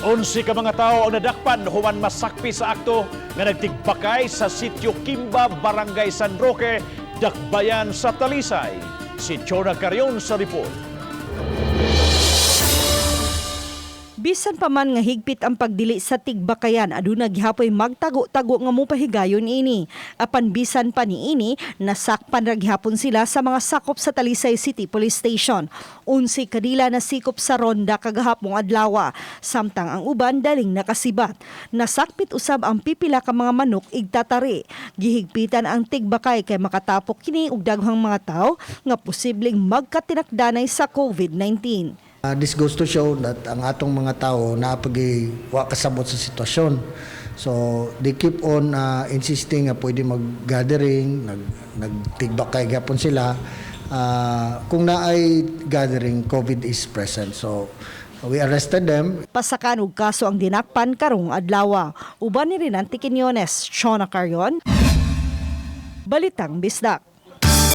11 ka mga tawo ang nadakpan human masakpi sa akto nga nagtigbakay sa Sitio Kimba, Barangay San Roque, Dakbayan sa Talisay. Si Chona Carion sa report. Bisan pa man nga higpit ang pagdili sa tigbakayan, aduna gihapoy magtago-tago nga mopahigayon ini. Apan bisan pa niini, nasakpan ra gihapon sila sa mga sakop sa Talisay City Police Station. 11 kadila nasikop sa ronda kagahapong adlawa, samtang ang uban daling nakasibat. Nasakpit usab ang pipila ka mga manok igtatari. Gihigpitan ang tigbakay kay makatapok kini og daghang mga tawo nga posibleng magkatinakdanay sa COVID-19. This goes to show that ang atong mga tao naapagi wa kasabot sa sitwasyon. So they keep on insisting nga pwede mag-gathering, nagtigbakay gapon sila. Kung naay gathering, COVID is present. So we arrested them. Pasakan og kaso ang dinakpan karong adlaw. Uban ni Renante Quiñones, Chona Carion, Balitang Bisdak.